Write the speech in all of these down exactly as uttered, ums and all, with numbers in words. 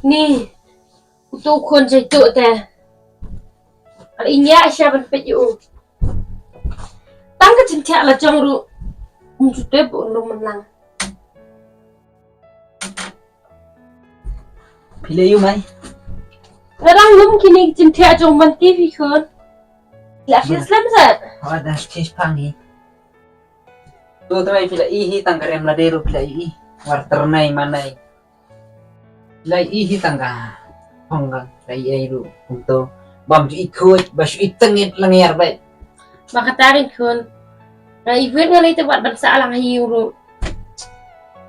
Ni, uto u khun jait to te. Ar i nia sha ban peit ïa u. Tang ka jingthiah la jong ruh. Um ju tip u lum man lang. Phi leh ïa u mei? Nga dang lum kine ki jingthiah jong man ti phi khun. La phi slem sa. Wa da phi pang hi. Tu tu mei phi la i hi tang ka rem la dei ruh phi la i hi. War ternai manai. Lai i hi tang ka hong ka lai i ruh kum to bam ju i khuid ba ju i tengit lang yar bai. Ba kata rin khun. Nga i wet nga lai te wat ban sa lang ha i ruh.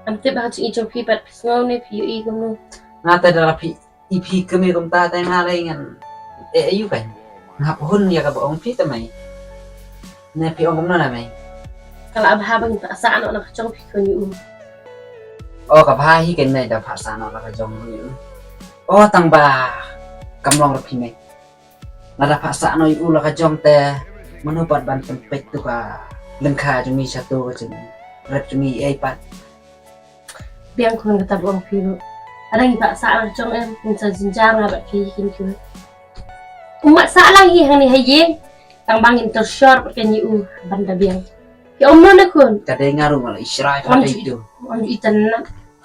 Am te ba ju i jong phi bat phi sngaw ne phi i kum nu. Nga te da phi i phi kum i kum ta te nga lai ngan. E ayu kan. Nga pun ya ka ba ong phi te mai. Ne phi ong kumno na mei? Ka la bha ban phah sah noh na ka jong phi khun ïa u. O ka bha hi kane da phah sah noh na ka jong u ïa u. O tang ba kam long ruh phi mei. Lada phah sah noh ïa u la ka jong te mano pat ban pynpeit tu ka lyngkha jong ngi sha tu ka jong rep jong ngi ei pat. Biang khun kata ba ong phi ruh. Ada ngi phah sah lang jong em, ngi sa jynjar nga bad phi kin khun. Um phah sah lang hi hangne ha ïing. Tang ba ngin tyrshor bad kane u ban da biang. Ki ong mano khun. Ka dei nga ruh nga la i shrai pa dei tu. Ong ju i tynat.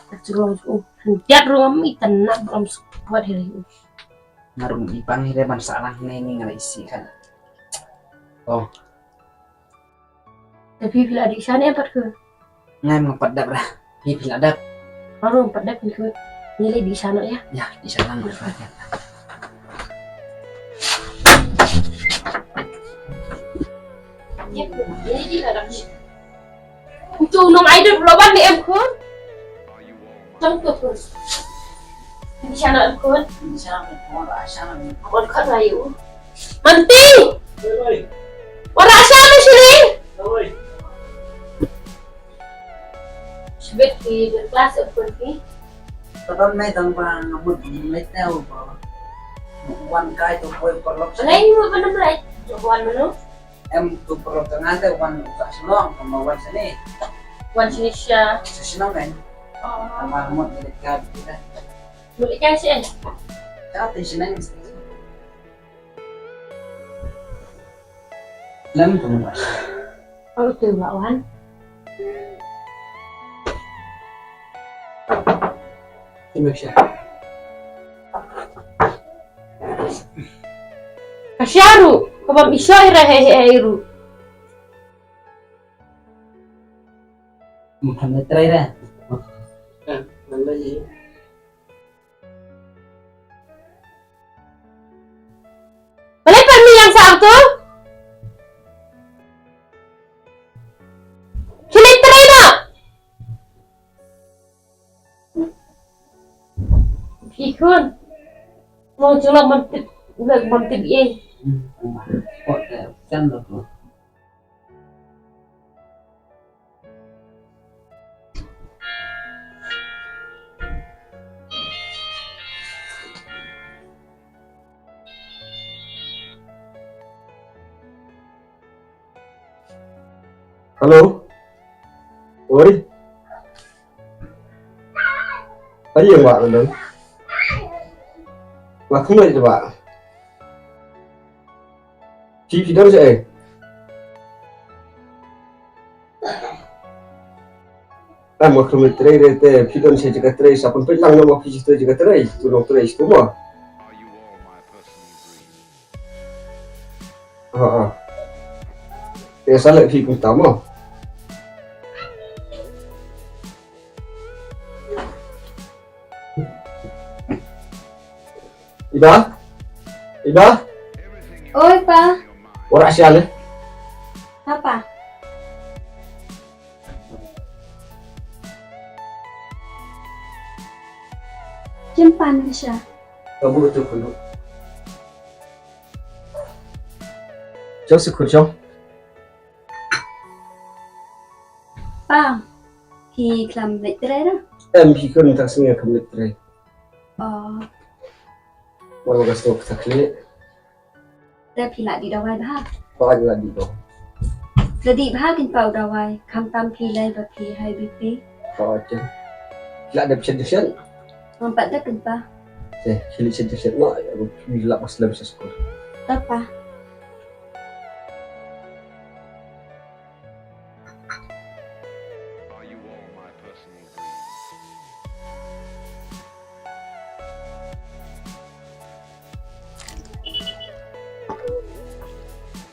Ka jrong ju u. Hyndiat ruh ngam i tynat ba ngam support hi u. Nga ruh i pang hi dei ban sah lang ne ngi nga la i si kan. Oh. Te phi phi la dih sha ne em pat khun? Nga em nga pat dap ra. Phi phi la dap. Nga ruh pat dap khun. Ngi leh dih sha noh ïa. Ïa, dih sha lang. Ïa, ïa, dih sha lang. Uto u nong idol u la wan ne em khun? Tang tu khun. Di sana khun. Di sana khun, ora sana khun. Khun khun ayu. Manti. Ora sana sini. Sibit di kelas khun ni. Tadon mai tang ba ngamut mai tau ba. Wan kai tu koi paralok. Lai mu ba nam lai. Wan mano? Em tu paralok tang ate wan u ka Shillong, tang ba wan sini. Wan sini sha. Sha Shillong kan. Oh. Tang ba ngamut mai kai tu dah. Mut ikan sih, eh? Cakap di sini mesti. Lem tu, Mbak. Oh, tu, Mbak Wan. Sini, Mbak Syah. Ka Syah ruh, ka bam i Syah i reh, eh, eh, ruh. Mukhan na try ra. Eh, nanda ji. Balei pat mi ïeng sah tu? Sini try na. Phi khun. Mo jula man tip, ula man tip ye. Hmm, hmm. Kot, eh, kan lo tu. Hello. Oi. Ai ïeng ba nang. Nga khmih ba. Phi phi don shaei? Em, nga khmih trei re te, phi don shaei jaka trei, sa pynpeit lang noh ma phi shaei jaka trei, tu nongtrei tu mo. Ha ha. Te sa leh phi kumta mo. Ida? Ida? Oi, Pa. Ora sial eh? Apa? Jempan Risha. Kamu tu kulu. Jong syukur jong. Pa, phi khlem leit trei ra? Em, phi khun tang sngi khlem leit trei. Oh. Wal ka stok tak leit. Te phi la dih dawai bha? Pa la dih dawai. La dih bha kin pa u dawai, khamtam phi lei ba phi high B P. Pa aja. La dep shen shen. Ngam pat dep kin pa. Te, khie leit sha jingshit noh, ïa, phi lap ba slem sha skul. Papa.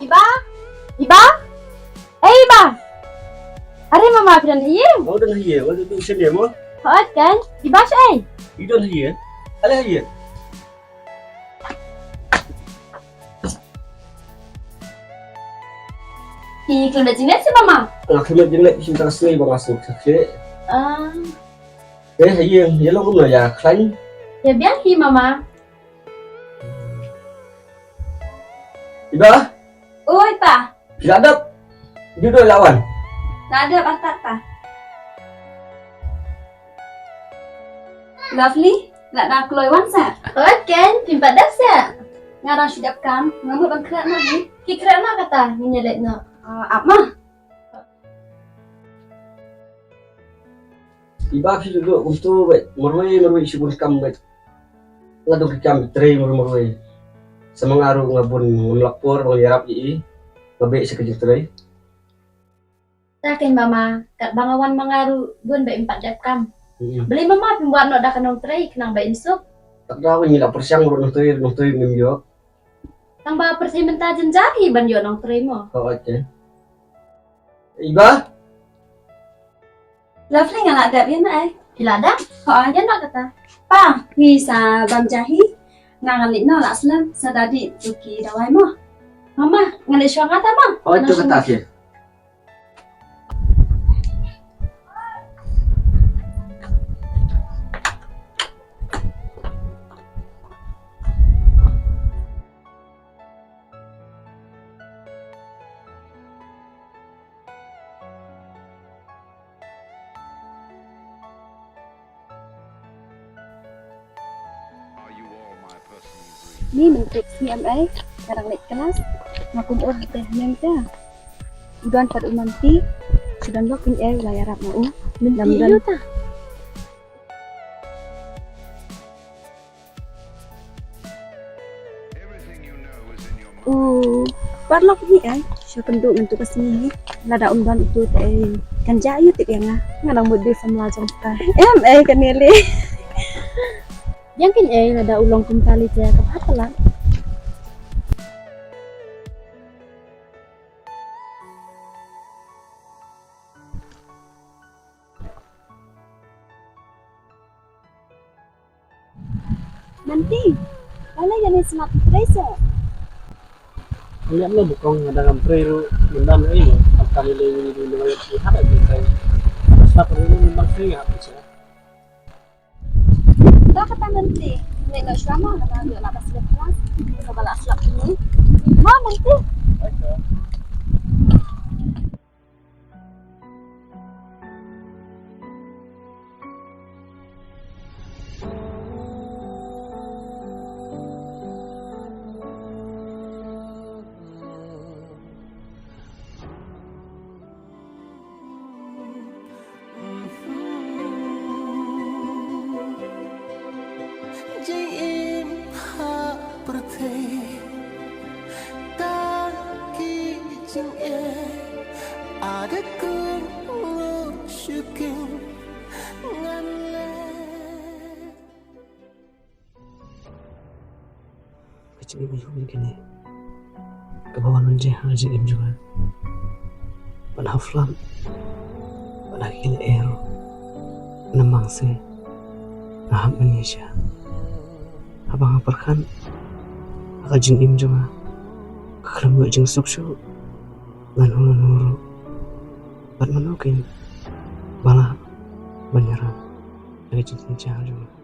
Iba? Iba? Eh, Iba. Are mama, phi don ha ïing? Oh, don ha ïing. Oh, don ha ïing mo? Hooid kan. Iba shaei? I don ha ïing. Ale ha ïing. Phi khlem leit jingleit seh mama? Nga khlem leit jingleit, shim tang sngi ba nga suk sha khlieh. Ah. Eh, ha ïing, ïa long kumno ïa khlaiñ? Ïa biang hi mama. Iba? Oi pa. Phi la dep? Ju dei la wan. La dep, ata pa. Lovely, la da kloi wan sa. Oi ken, phim pat dep sa. Nga dang shu dep kam, nga mut ban khreh noh hi. Ki khreh noh kata, ngin ïa leit noh. Ah, ap ma. Iba phi duh kumtu bad marwei marwei shibun kam bad. La dang ki kam trei marwei marwei. Sa ma nga ruh nga bun ngam lap por ban ïarap ïa i. Nga beh sha ka jingtrei. Ta kein mama, katba nga wan ma nga ruh bun ba im pat dep kam. Hmm. Balei mama phim wad noh da ka nongtrei khnang ba im suk? Katba ngi la pyrshang ruh nongtrei nongtrei ngim ïoh. Tang ba pyrshang mynta jynjar hi ban ïoh nongtrei mo. Oh, okay. Iba? Lovely, nga la dep ïa na ai. Phi la dep? Hooid. Ïa na kata. Pa, phi sa bam ja hi. Nga ngan leit noh la slem sa dadi tu ki dawai mo. Mama, ngan leit shuwa nga ta ma. Hooid, tu kata phi. Ni mynta sngi em ei, nga dang leit klas, nga kum ur te hynmen te. U don pat u Manti, shu don bok pyn ei la ïarap ma u. Mynti ïa u ta. U paralok hi ai, sha kynduh ngan tu ka sngi hi. Lada um don utu te kan ja ïa u tip ïa nga. Nga dang mut dei samla jong ka. Em ei kane le. Yang kin ei lada u long kumta le te ka bha palat. Manti, balei kane sngap trei se? Ngi am lo bukong nga dang am trei ruh, mynta ei mo, am kali le ngi di ngi di hap trei. Sngap ruh ngi bang trei nga hap trei. Ta kata Manti, ngi lo shwa ma, nga dang la bas le kelas, ka ba la slap ni. Ma Manti. Jingim ha pyrthei, ta ki jingeh, a dei kum ngu shu king ngan leh. Ka jingim aïu kane kaba wan mynjur ha ka jingim jong nga. Ban ha flood, ban ha ki lyer ruh, namar seh nga hap ban ïashem. Haba nga pyrkhat ha ka jingim jong nga, nga khlem ïoh jingsuk shuh. Ngan hur hur ruh. Bad mano kein ba lah ban ïarap ïa ka jingim jong nga.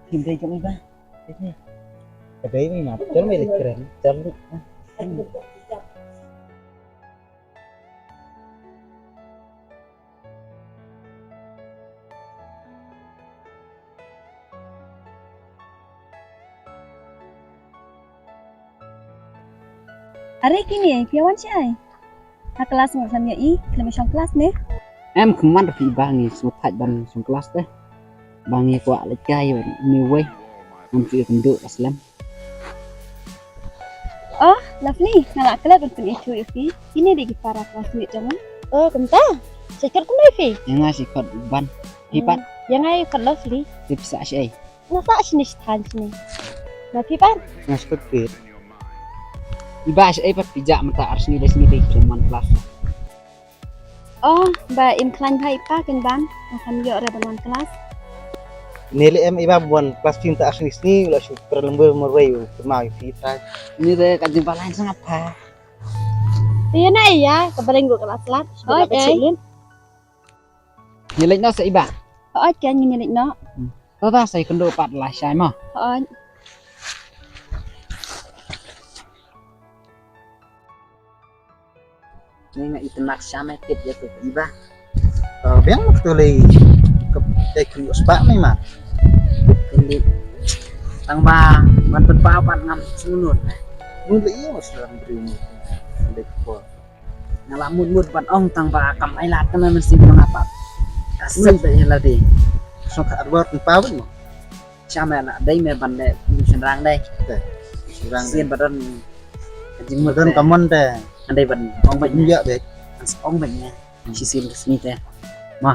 Kim dei jong i ba. Ka dei ni ma, jong me le kren, jong ni. Are kine, phi wan shaei? Ha klas ngut lam ïa i, khlem shong klas ne? Em khmat phi ba ngi sngewthait ban shong klas te. Ba ngi kwah leit kai ban ni wei. Ngam chu ïa kynduh ka slem. Oh, Lovely, nga la klet ban pynithuh ïa phi. Kine dei ki para classmate jong nga. Oh, kumta. Sa ikot kumno ïa phi? Ïa nga sa ikot Iban. Phi pat? Ïa nga ikot Lovely. Phi sah shaei? Nga sah shane sha thaiñ shane. Ba phi pat? Nga sah ikot Pete. Iba shaei pat phi jah mynta ar sngi lai sngi dei ki wan klas. Oh, ba im khlaiñ bha i pa kin ban, nga kham ïoh re ban wan klas. Ne le em iba wan klas phi ta asni sni la shu kra lembe marwei u kma phi ta. Ni de ka jingbalan sangap pha. Te ïa na ïa ka baleng ruh ka la slat. Hoi, eh. Ni leit noh sa iba. Hoi, kan ni leit noh. Hmm. To ta sa i kynduh pat la shai mo. Hoi. Ni nga itynnat shame tip ïa tu iba. Eh, biang tu lei ke te kri spah mai ma. Kri tang ba ban pynpaw ban ngam sunut. Mun le ïa mas dalam beri ni. Lek por. Nga la mut mut ban ong tang ba kam ai lad kana men sing ba nga pat. Ka sep da ïa la dei. Song ka adwar pynpaw ban mo. Shame la dei me ban le kum shynrang dei. Te. Shynrang dei. Sien ba don. Ka jingmut don ka mon te. An dei ban ong ban ïa dei. An ong ban ïa. Shi sien ka sngi te. Ma.